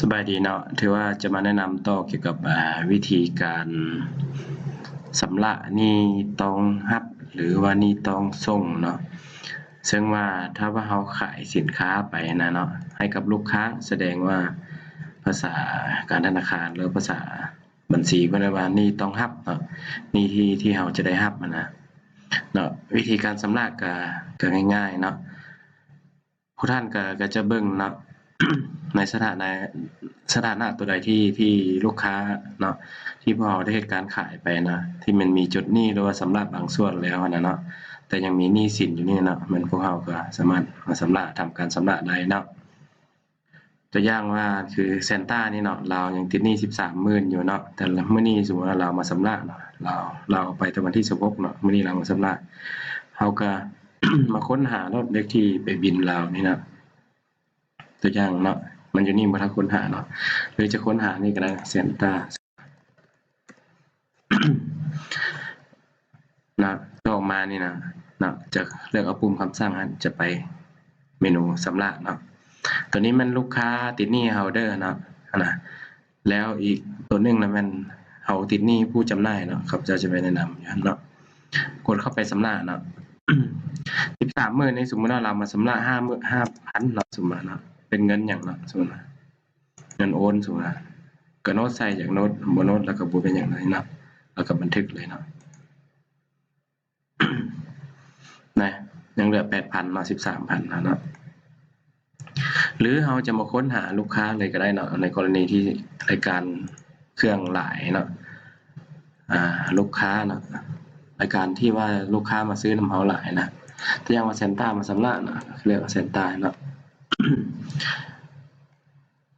ສະບາຍດີເນາະ, ຖືວ່າຈະມາແນະນຳຕໍ່ກ່ຽວກັບ ອາ ວິທີການຊຳລະໜີ້ຕ້ອງຮັບ ຫຼືວ່າໜີ້ຕ້ອງສົ່ງເນາະ. ເຊິ່ງວ່າຖ້າວ່າເຮົາຂາຍສິນຄ້າໄປນະເນາະ ໃຫ້ກັບລູກຄ້າ ສະແດງວ່າພາສາການທະນາຄານ ຫຼືພາສາບັນຊີເພິ່ນເອີ້ນວ່າໜີ້ຕ້ອງຮັບເນາະ, ໜີ້ທີ່ ທີ່ເຮົາຈະໄດ້ຮັບຫັ້ນນະເນາະ. ວິທີການຊຳລະກະ ກະງ່າຍໆເນາະ. ພວກທ່ານກໍ ກໍຈະເບິ່ງເນາະ ໃນສະຖານະ ສະຖານະຕົວໃດທີ່ ທີ່ລູກຄ້າເນາະ ທີ່ພວກເຮົາໄດ້ເຮັດການຂາຍໄປນະ ທີ່ມັນມີຈຸດໜີ້ ຫຼືວ່າຊຳລະບາງສ່ວນແລ້ວຫັ້ນນະເນາະ ແຕ່ຍັງມີໜີ້ສິນຢູ່ນີ້ເນາະ ແມ່ນພວກເຮົາກໍສາມາດມາຊຳລະ ທຳການຊຳລະໄດ້ເນາະ. ຕົວຢ່າງວ່າຄືແຊນຕ້ານີ້ເນາະ ລາວຍັງຕິດໜີ້ສິບສາມໝື່ນຢູ່ເນາະ, ແຕ່ລະມື້ນີ້ສົມມຸດວ່າລາວມາຊຳລະເນາະ ລາວ ລາວເອົາໄປແຕ່ວັນທີສິບຫົກເນາະ, ມື້ນີ້ລາວມາຊຳລະ ເຮົາກໍ ມາຄົ້ນຫາໂລດເລກທີ່ໄປບິນລາວນີ້ນະ. ຕົວຢ່າງເນາະ ມັນຢູ່ນີ້ບໍ່ທັນຄົ້ນຫາເນາະ ຫຼືຈະຄົ້ນຫານີ້ກໍໄດ້ ແຊນຕ້າເນາະ. ກໍອອກມານີ້ນະເນາະ ຈະເລືອກເອົາປຸ່ມຄຳສັ່ງຫັ້ນ ຈະໄປເມນູຊຳລະເນາະ. ຕົວນີ້ແມ່ນລູກຄ້າຕິດໜີ້ເຮົາເດີເນາະ ຫັ້ນນະ. ແລ້ວອີກຕົວໜຶ່ງນະແມ່ນເຮົາຕິດໜີ້ຜູ້ຈຳໜ່າຍເນາະ, ຂ້າພະເຈົ້າຈະໄປແນະນຳຢູ່ຫັ້ນເນາະ. ກົດເຂົ້າໄປຊຳລະເນາະ ສິບສາມໝື່ນນີ້ ສົມມຸດວ່າລາວມາຊຳລະຫ້າໝື່ນ ຫ້າພັນເນາະ ສົມມຸດເນາະ. ເປັນເງິນຫຍັງເນາະ ສົມມຸດວ່າເງິນໂອນ ສົມມຸດວ່າ ກະໂນດໃສ່ ຢາກໂນດ ບໍ່ໂນດ ແລ້ວກະບໍ່ເປັນຫຍັງເນາະ ແລ້ວກະບັນທຶກເລີຍເນາະ. ນະ ຍັງເຫຼືອແປດພັນເນາະ ສິບສາມພັນເນາະ. ຫຼືເຮົາຈະມາຄົ້ນຫາລູກຄ້າເລີຍກໍໄດ້ເນາະ ໃນກໍລະນີທີ່ລາຍການເຄື່ອງຫຼາຍເນາະ ອ່າ ລູກຄ້າເນາະ ລາຍການທີ່ວ່າລູກຄ້າມາຊື້ນຳເຮົາຫຼາຍນະ. ຕົວຢ່າງວ່າແຊນຕ້າມາຊຳລະເນາະ ເລືອກແຊນຕ້າເນາະ.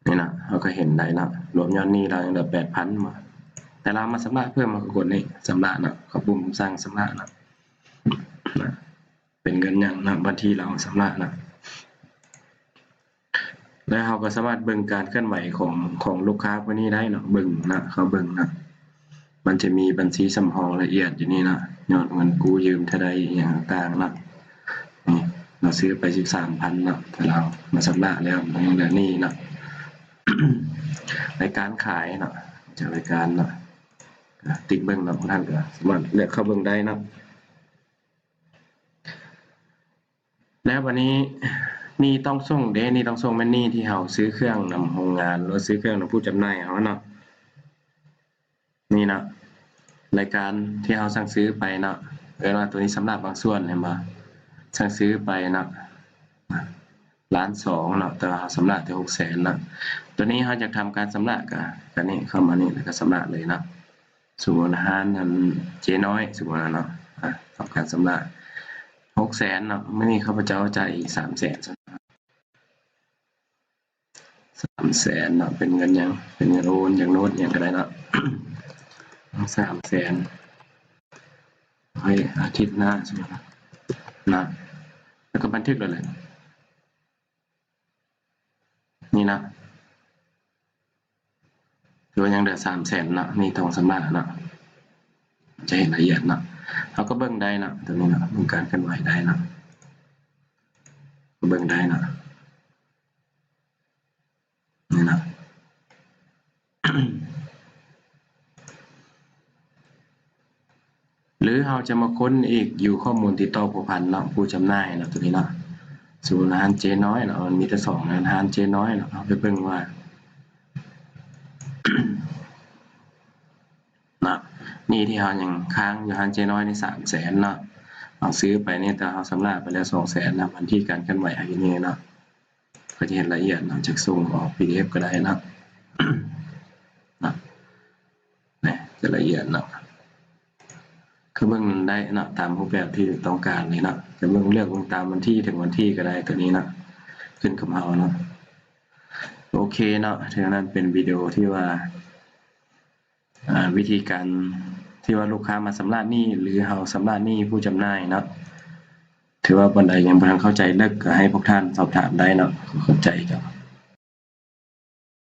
ນີ້ນະ ເຮົາກໍເຫັນໄດ້ເນາະ ລວມຍອດໜີ້ລາວຍັງເຫຼືອແປດພັນເນາະ ແຕ່ລາວມາຊຳລະເພີ່ມ ເຮົາກໍກົດນີ້ຊຳລະເນາະ ເຂົ້າປຸ່ມສັ່ງຊຳລະເນາະ ເປັນເງິນຫຍັງເນາະ ບັນທີລາວຊຳລະເນາະ. ແລ້ວເຮົາກໍສາມາດເບິ່ງການເຄື່ອນໄຫວຂອງ ຂອງລູກຄ້າຜູ້ນີ້ໄດ້ເນາະ ເບິ່ງເນາະ ເຂົ້າເບິ່ງເນາະ. ມັນຈະມີບັນຊີສຳຮອງລະອຽດຢູ່ນີ້ເນາະ ຍອດເງິນກູ້ຢືມເທົ່າໃດ ອີ່ຫຍັງຕ່າງໆເນາະ. ນີ້ ລາວຊື້ໄປສິບສາມພັນເນາະ ແຕ່ລາວມາຊຳລະແລ້ວ ມັນຍັງເຫຼືອໜີ້ເນາະ. ລາຍການຂາຍເນາະ ຈາກລາຍການເນາະ ຕິກເບິ່ງເນາະ ພວກທ່ານກໍສາມາດເລືອກເຂົ້າເບິ່ງໄດ້ເນາະ. ແລ້ວບາດນີ້ ໜີ້ຕ້ອງສົ່ງເດ້ ໜີ້ຕ້ອງສົ່ງແມ່ນໜີ້ທີ່ເຮົາຊື້ເຄື່ອງນຳໂຮງງານ ຫຼືຊື້ເຄື່ອງນຳຜູ້ຈຳໜ່າຍເຮົາເນາະ. ນີ້ເນາະ ລາຍການທີ່ເຮົາສັ່ງຊື້ໄປເນາະ ເອີ້ນວ່າຕົວນີ້ຊຳລະບາງສ່ວນ ເຫັນບໍ່ ສັ່ງຊື້ໄປເນາະ ລ້ານສອງເນາະ ແຕ່ວ່າເຮົາຊຳລະແຕ່ຫົກແສນເນາະ. ຕົວນີ້ເຮົາຢາກທຳການຊຳລະ ກະ ກະນີ້ ເຂົ້າມານີ້ ແລ້ວກະຊຳລະເລີຍເນາະ. ສົມມຸດຮ້ານອັນເຈນ້ອຍ ສົມມຸດເນາະ ອາ ທຳການຊຳລະຫົກແສນເນາະ ມື້ນີ້ຂ້າພະເຈົ້າຈ່າຍອີກສາມແສນ ສາມແສນເນາະ ເປັນເງິນຫຍັງ ເປັນເງິນໂອນ ຫຍັງໂນດຫຍັງກໍໄດ້ເນາະ ສາມແສນ ໃຫ້ອາທິດໜ້າ ສົມມຸດເນາະ ແລ້ວກໍບັນທຶກໄດ້ເລີຍ ນີ້ເນາະ. ຖືວ່າຍັງເຫຼືອສາມແສນເນາະ ນີ້ຕ້ອງຊຳລະເນາະ ຈະເຫັນລະອຽດເນາະ ເຮົາກໍເບິ່ງໄດ້ເນາະ ຕົວນີ້ເນາະ ເບິ່ງການເຄື່ອນໄຫວໄດ້ເນາະ ເບິ່ງໄດ້ເນາະ ນີ້ເນາະ. ຫຼືເຮົາຈະມາຄົ້ນອີກຢູ່ຂໍ້ມູນຕິດຕໍ່ພົວພັນເນາະ ຜູ້ຈຳໜ່າຍເນາະ ຕົວນີ້ເນາະ ສົມມຸດຮ້ານເຈນ້ອຍເນາະ ມັນມີແຕ່ສອງຮ້ານ ຮ້ານເຈນ້ອຍເນາະ ເຮົາໄປເບິ່ງວ່າ ເນາະ ໜີ້ທີ່ເຮົາຍັງຄ້າງຢູ່ຮ້ານເຈນ້ອຍນີ້ສາມແສນເນາະ ເຮົາຊື້ໄປນີ້ ແຕ່ເຮົາຊຳລະໄປແລ້ວສອງແສນນະ ບັນທີການເຄື່ອນໄຫວເຮົາຢູ່ນີ້ເນາະ ກໍຈະເຫັນລະອຽດເນາະ ຈະສົ່ງອອກ ພີດີເອັຟ ກໍໄດ້ເນາະ ເນາະ ນີ້ຈະລະອຽດເນາະ ຄືເບິ່ງໄດ້ເນາະ ຕາມຮູບແບບທີ່ຕ້ອງການເລີຍເນາະ ຈະເບິ່ງ ເລືອກເບິ່ງຕາມວັນທີເຖິງວັນທີກໍໄດ້ ຕົວນີ້ເນາະ ຂຶ້ນກັບເຮົາເນາະ. ໂອເຄເນາະ ຖືວ່ານັ້ນເປັນວິດີໂອທີ່ວ່າ ອາ ວິທີການທີ່ວ່າລູກຄ້າມາຊຳລະໜີ້ ຫຼືເຮົາຊຳລະໜີ້ຜູ້ຈຳໜ່າຍເນາະ ຖືວ່າບ່ອນໃດຍັງບໍ່ທັນເຂົ້າໃຈເລິກ ກໍໃຫ້ພວກທ່ານສອບຖາມໄດ້ເນາະ ຂໍຂອບໃຈເຈົ້າ.